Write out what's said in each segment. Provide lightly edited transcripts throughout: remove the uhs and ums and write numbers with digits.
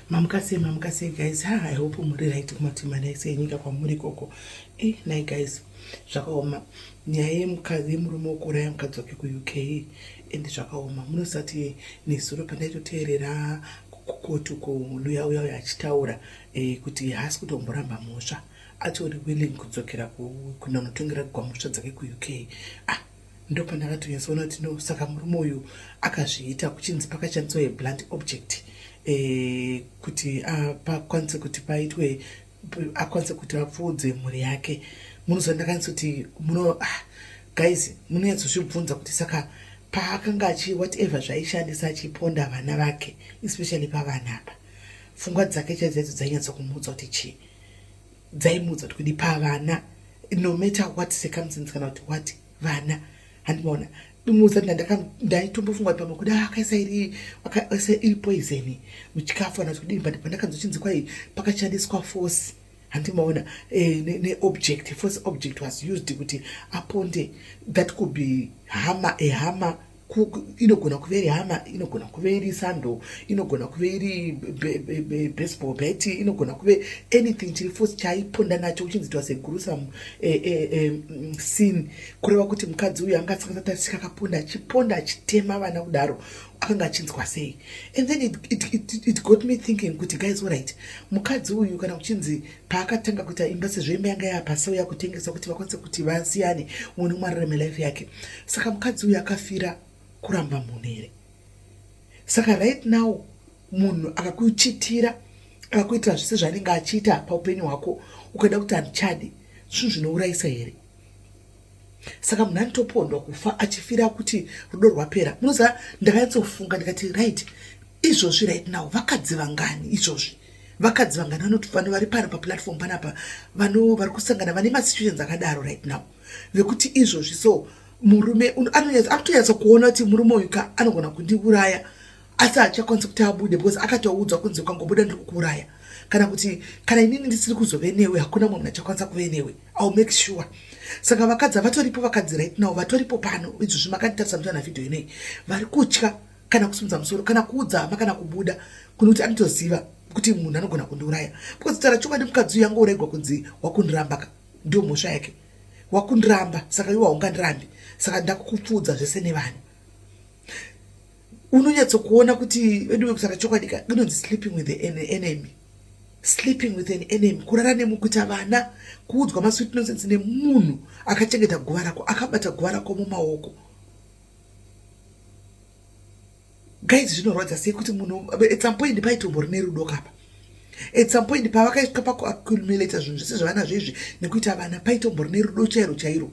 Mamuka sei, mamuka sei guys? Ha, I hope muri right kumatima ese enyika kwamuri ikoko. E nai guys, zvakaoma nyaya yemukadzi, yemurume wokuuraya mukadzi wake kuUK, and zvakaoma. Munosati nezuro pandaitoteerera kukoti uko, luya uya uya achitaura kuti haasi kutomboramba mhosva, atori willing kudzokera kunonotongera mhosva dzake kuUK. Ah, ndopandakatonyatsoona kuti no, saka murume uyu akazviita kuchinzi pakashandiswa yeblunt object kuti pakwanise kuti paitwe, akwanise kuti apfuudze mhuri yake. Munoziva, ndakanyatsa kuti muno, ah, guys, munonyatsozvibvunza kuti saka paakanga achi whatever zvaishandisa achiponda vana vake, especially pavana apa, pfungwa dzake chaidzo chaidzo dzainyatsa kumuudza kuti chii? Dzaimuudza kuti kudi pavana, no matter what circumstance, kana kuti what, vana handimaona muudza kuti ndaitombofunga kuti pamwe kuda akaisa iri, akaisa iri poison muchikafu kana kuti kudini, but pandakanzwa chinzi kwai pakashandiswa force, handimaona neobject, force object was used kuti aponde, that could be hammer, a hammer inogona kuve iri hammer, inogona kuve iri sando, inogona kuve iri baseball bat, inogona kuve anything chiri force chaiponda nacho. Uchinzi it was a gruesome scene, kureva kuti mukadzi uyu anga asingatarisika, akaponda, achiponda, achitema vana kudaro, akanga achinzwa sei? And then it got me thinking kuti guys, alright, mukadzi uyu kana kuchinzi paakatanga kuita imba, sezvo imba yanga yapaseu yakutengeswa kuti vakwanise kuti vasiyane, mumwe nemumwe ararame life yake, saka mukadzi uyu akafira kuramba munhu here? Saka right now munhu akakuchitira, akakuitira zvese zvaanenge achiita paupenyu hwako, ukaida kuti handichadi, zvinhu zvinourayisa here? Saka munhu anotopondwa kufa achifira kuti rudo rwapera. Munoziva, ndakanyatsofunga ndikati right, izvozvi right now vakadzi vangani, izvozvi vakadzi vangani vanoti vari pano paplatform panapa vano vari kusangana vane masituations akadaro right now, vekuti izvozvi so murume anotonyatsa kuona kuti murume uyu ka anogona kundiuraya, asi haachakwanisi kuti abude because akatoudzwa kunzi ukangobuda ndiri kukuuraya, kana kuti kana inini ndisiri kuzove newe, hakuna mumwe munhu achakwanisa kuve newe, I'll make sure. Saka vakadzi havatoripo, vakadzi right now vatoripo pano izvozvi makanditarisa muchiona vhidhiyo inei, vari kutya kana kusimudza musoro, kana kuudza hama, kana kubuda, kuno kuti anotoziva kuti munhu anogona kundiuraya. Because taura chokwadi, mukadzi uyu angoregwa kunzi wakundiramba ka, ndio mhosva yake, wakundiramba, saka iwe haungandirambi, saka ndakukupfuudza zvese nevanhu. Unonyatsokuona kuti vedu vekusaka chokwadi ka, inonzi sleeping with the enemy, sleeping with an enemy, kurara nemukuita vana, kuudzwa masweet nonsense nemunhu akachengeta guva rako, akabata guva rako mumaoko. Guys, zvinorwadza sei kuti munhu at some point paitombori nerudo kapa, at some point pavakaiswa pakuaccumulata zvinhu zvese zvavanazvo izvi nekuita vana, paitombori nerudo chairo chairo,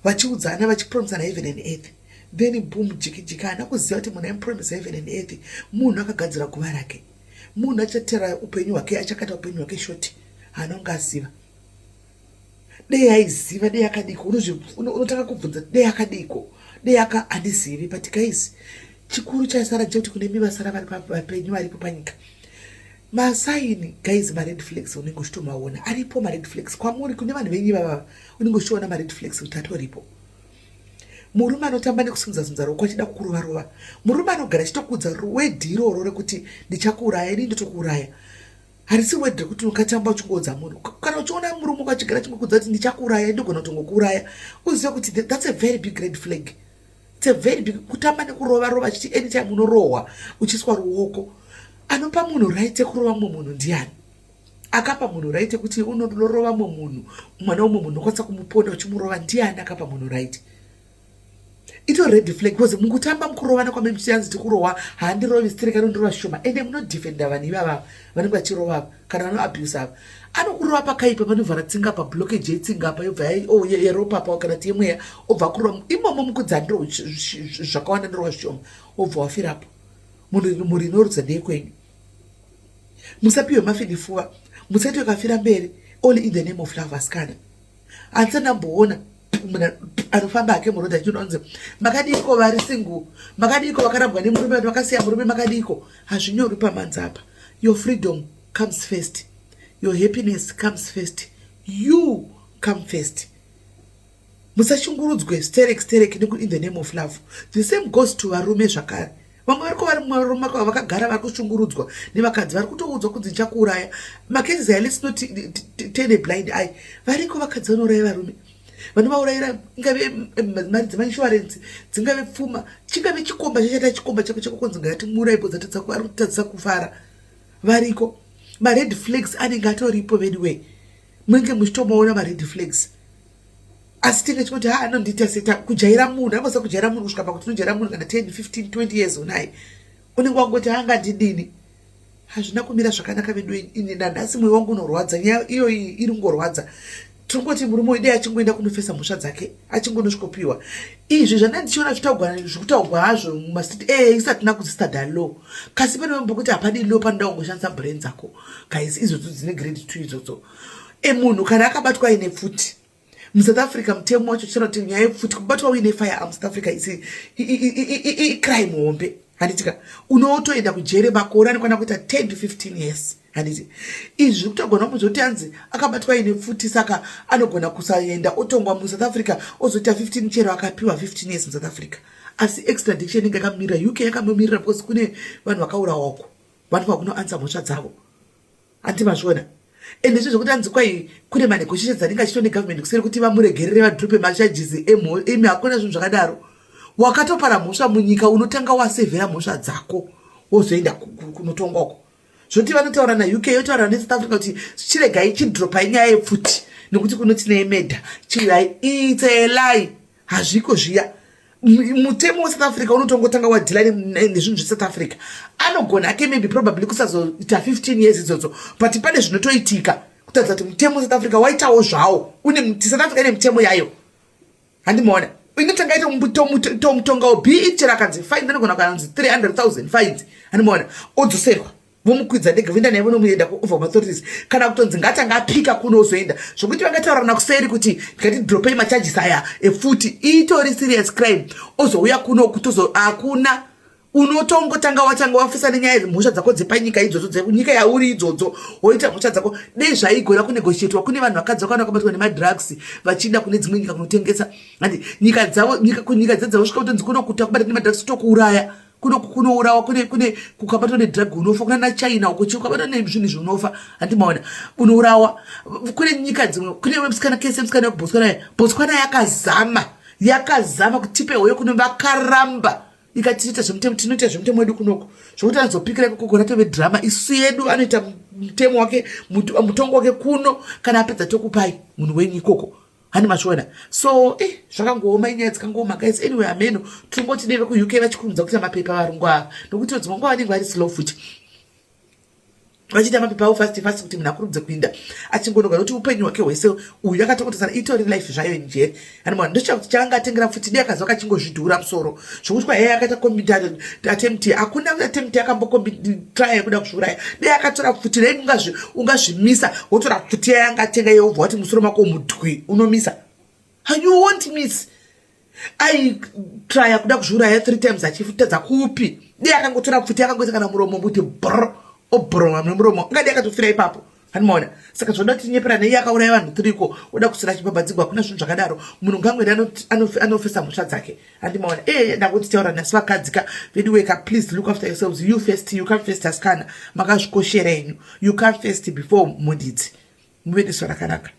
vachiudzana, vachipromisana heaven and earth, then boom, jiki jiki. Haana kuziva kuti munhu aimupromisa heaven and earth, munhu akagadzira guva rake, munhu achatera upenyu hwake, achakata upenyu hwake short. Haana kunge aziva. Dei aiziva, dei akadiko? Unotanga kubvunza, dei akadiko, dei aka, handizivi. But guys, chikuru chasara chekuti kune mi vasara vari vapenyu varipo panyika, masigns guys, mared flags unenge uchitomaona aripo. Mared flags kwamuri, kune vanhu venyu ivava, unenge uchiona mared flags kuti atoripo. Murume anotamba nekusimudza-simudza ruoko achida kukurova rova, murume anogara achitokudza word iroro rekuti ndichakuuraya, ini ndotokuuraya, harisi word rekuti ungatamba uchingoudza munhu. Kana uchiona murume ukachigara achingokudza kuti ndichakuuraya, ndigona kutongokuuraya, uzive kuti that's a very big red flag. It's a very big, kutamba nekurova rova achiti anytime unorohwa uchiiswa ruoko. Anopa munhu right yekurova mumwe munhu ndiani? Akapa munhu right yekuti unorova mumwe munhu, mwana womumwe munhu unokwanisa kumuponda uchimurova, ndiani akapa munhu right? Ito red flag, because mukutamba, mukurovana kwamemchianzi tikurohwa, handirovi sterek, anondirova shoma, ende munodefenda vanhu ivava vanenge vachirova kana vanoabuse ava. Anokurova pakaipa, panovhara tsinga, pablockage yetsinga pa yobva yeropa pa, kana ti yemweya, obva akurova imomo. Mukudzi handirovi zvakawanda, ndirova zvishoma, obva wafirapo. Munhu, mhuri inorudza ndeyekwenyu. Musapiwe mafinifuva, musaitwe kafira mberi, all in the name of love. Asikana, handisati ndamboona munhu anofamba hake murodhi achinonzi makadiko vari single, makadiko vakarambwa nemurume, vanhu vakasiya murume, makadiko. Hazvinyorwi pamanzi apa. Your freedom comes first, your happiness comes first, you come first. Musashungurudzwe sterek sterek in the name of love. The same goes to varume zvakare. Vamwe variko vari muvarume vakagara vari kushungurudzwa nevakadzi, vari kutoudzwa kunzi ndichakuuraya. Macases aya, let's not turn a blind eye. Variko vakadzi vanouraya varume, vanovaurayira ingave mari dzemainsurance, dzingave pfuma, chingave chikomba chachaita chikomba chako chako, kunzi ngatimuurayi because ari kutadzisa kufara. Variko. Mared flags anenge atoripo anyway, munenge muchitomaona mared flags, asi tinge chingoti, "Ha, anondiita seta." Kujaira munhu, anosa kujaira munhu kusvika pakuti unojaira munhu kana 10, 15, 20 years unaye, unenge wangoti, "Hangandidini." Hazvina kumira zvakanaka vedu. Ini nanhasi mwoyo wangu unorwadza, nyaya iyoyi iri ngorwadza. Tingoti murume wedu achingoenda kunofesa mhosva dzake, achingonosvikopiwa izvi zvanda ndichiona zvitaugwa, zvikutaugwa hazvo mumastreet. Isatina kuzistada law, kasi pane vambokuti hapadi law, panoda kungoshandisa brain dzako, guys, idzodzo dzine grade 2 idzodzo. Emunhu kana akabatwa aine pfuti muSouth Africa, mutemo wacho chichana kuti nyaya yepfuti, kubatwa uine firearm South Africa icrime hombe, handitika? Unotoenda kujere makore anokwana kuita 10 to 15 years, handiti? Izvi zviri kutogona muzvoti anzi akabatwa aine pfuti, saka anogona kusaenda otongwa muSouth Africa, ozoita 15, chero akapiwa 15 years muSouth Africa, asi extradition inge yakamirira. UK yakamumirira because kune vanhu vakaurawako, vanofanira kunoansa mhosva dzavo, handi mazviona? Ende izvo zvokuti anzi kwai kune manegotiations anenge achiitwa negovernment kuseri kuti vamuregerere, vadrope macharges. Imi, hakuna zvinhu zvakadaro. Wakatopara mhosva munyika, unotanga wasevhera mhosva dzako, wozoenda kunotongwako. Zvoti vanotaura naUK, yotaura neSouth Africa kuti chiregai, chidropai nyaya yepfuti nekuti kunoti neemedha chiurai. It's a lie, hazviko zviya. Mutemo weSouth Africa unotongotanga wadeala nezvinhu zveSouth Africa. Anogona ake maybe probably kusazoita 15 years idzodzo, but pane zvinotoitika kutaridza kuti mutemo weSouth Africa waitawo zvawo. Une South Africa ine mitemo yayo, handimaona? Inotanga ita tomutongawo be it chero akanzi fine, anogona kanzi 300 000 fines, handimaona? Odzoserwa, vomukwidza ndege, voenda naye, vonomuenda over maauthorities, kana kutonzi ngatanga apika kuno, ozoenda. Zvokuti vangataurirana kuseri kuti ngatidropei macharges aya efuti, itori serious crime. Ozouya kuno kutozo, hakuna. Unotongotanga watanga wafisa nenyaya, mhosva dzako dzepanyika idzodzo, dzenyika yauri idzodzo, woita mhosva dzako. Dei zvaigona kunegotiatwa. Kune vanhu vakadzi vakana vakabatwa nemadrugs vachienda kune dzimwe nyika kunotengesa, handi? Nyika dzavo, kunyika dzedzavo svika kutonzi kunokuta kubata nemadrugs tokuuraya. Kunourawa kune kukabatwa nedrug unofa. Kuna naChina uko, chi ukabatwa nezvinhu izvi unofa, handimaona? Unourawa. Kune nyika dzimwe, kune musikana, kese musikana wekuBotswana. Botswana yakazama, yakazama kutipe hoyo kuno, vakaramba. Ikati, "Tiita zvemutemo, tinoita zvemutemo wedu kunoko." Zvokuti anozopikira ikoko ratove drama. Isu yedu anoita mutemo wake, mutongo wake kuno, kana apedza tokupai munhu wenyu ikoko, hani mazviona? So zvakangooma, inyaya dzikangooma, guys. Anyway, ameno, tongoti deve kuUK vachikurumidza kuita mapepa varungu ava, nokuti dzimwe nguva vanenge vari slow futi, vachiita mapepa avo fast fast kuti munhu akurumidze kuinda achingonoga, nokuti upenyu hwake hwese uyu akatongotosana, itori life zvayo njere anima. Ndochakuti chaanga atengera futi, dei akaziva kachingozvidhura musoro zvokuti kwaheye akaita commit attempt. Hakuna attempt akambotrya yekuda kuzviuraya. Dei akatora pfuti rei, ungazvimisa wotora pfuti yayanga atenga yeobva wati musoro mako mudwi, unomisa? You won't miss. Aitrya kuda kuzviuraya three times, achitadza kupi? Dei akangotora pfuti, akangoita kana muromo kuti br, obroma nemuromo, ungadi akatofira ipapo, hanimaona? Saka zvoda tinyepera neiye akauraya vanhu tiriko, oda kusira chibhabhadzigwa. Hakuna zvinhu zvakadaro. Munhu ngangoenda anofesa mhosva dzake, handimaona? Ndakuti taura nhasi, vakadzika vedu weka, please look after yourselves. You first, you come first. Asikana, makazvikoshera henyu. You come first before mundidzi. Muve nezuva rakanaka.